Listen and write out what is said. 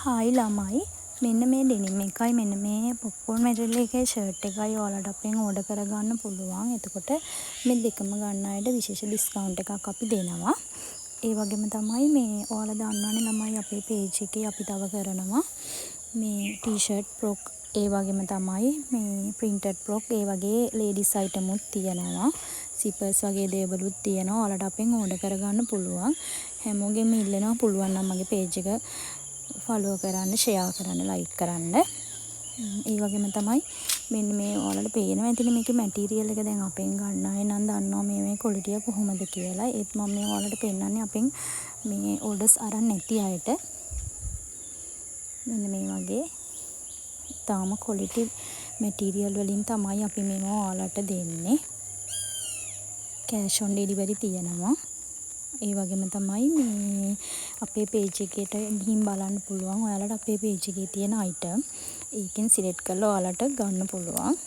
Hi ළමයි, මෙන්න මේ ඩෙනිම් එකයි මෙන්න මේ පොප්කෝන් මැටීරියල් එකේ ෂර්ට් එකයි ඔයාලට අපෙන් ඕඩර් කරගන්න පුළුවන්. එතකොට මේ දෙකම ගන්න අයට විශේෂ ඩිස්කවුන්ට් එකක් අපි දෙනවා. ඒ වගේම තමයි මේ ඔයාලා දන්නවනේ ළමයි, අපේ පේජ් එකේ අපි තව කරනවා මේ ටී ෂර්ට් ෆ්‍රොක්, ඒ වගේම තමයි මේ ප්‍රින්ටඩ් ෆ්‍රොක්, ඒ වගේ ලේඩිස් අයිටමුත් තියෙනවා. සිපර්ස් වගේ දේවලුත් තියෙනවා. ඔයාලට අපෙන් ඕඩර් කරගන්න පුළුවන්. හැමෝගෙම ඉල්ලනවා පුළුවන් නම් මගේ පේජ් එක ෆලෝ කරන්න, ෂෙයා කරන්න, ලයික් කරන්න. ඒ වගේම තමයි මෙන්න මේ ඔයාලට පේනවා ඇතිනේ මේකේ මැටීරියල් එක. දැන් අපෙන් ගන්න අය නම් දන්නවා මේ මේ ක්වොලිටිය කොහොමද කියලා. ඒත් මම මේ ඔයාලට පෙන්නන්නේ අපෙන් මේ ඕඩර්ස් අරන් නැති අයට. මෙන්න මේ වගේ ඉතාම ක්වොලිටි මැටීරියල් වලින් තමයි අපි මේවා ඔයාලට දෙන්නේ. කෑෂ් ඔන් ඩෙලිවරි තියෙනවා. ඒ වගේම තමයි මේ අපේ පේජ් එකට ගිහින් බලන්න පුළුවන් ඔයාලට අපේ පේජ් එකේ තියෙන අයිටම්. ඒකෙන් සිලෙක්ට් කරලා ඔයාලට ගන්න පුළුවන්.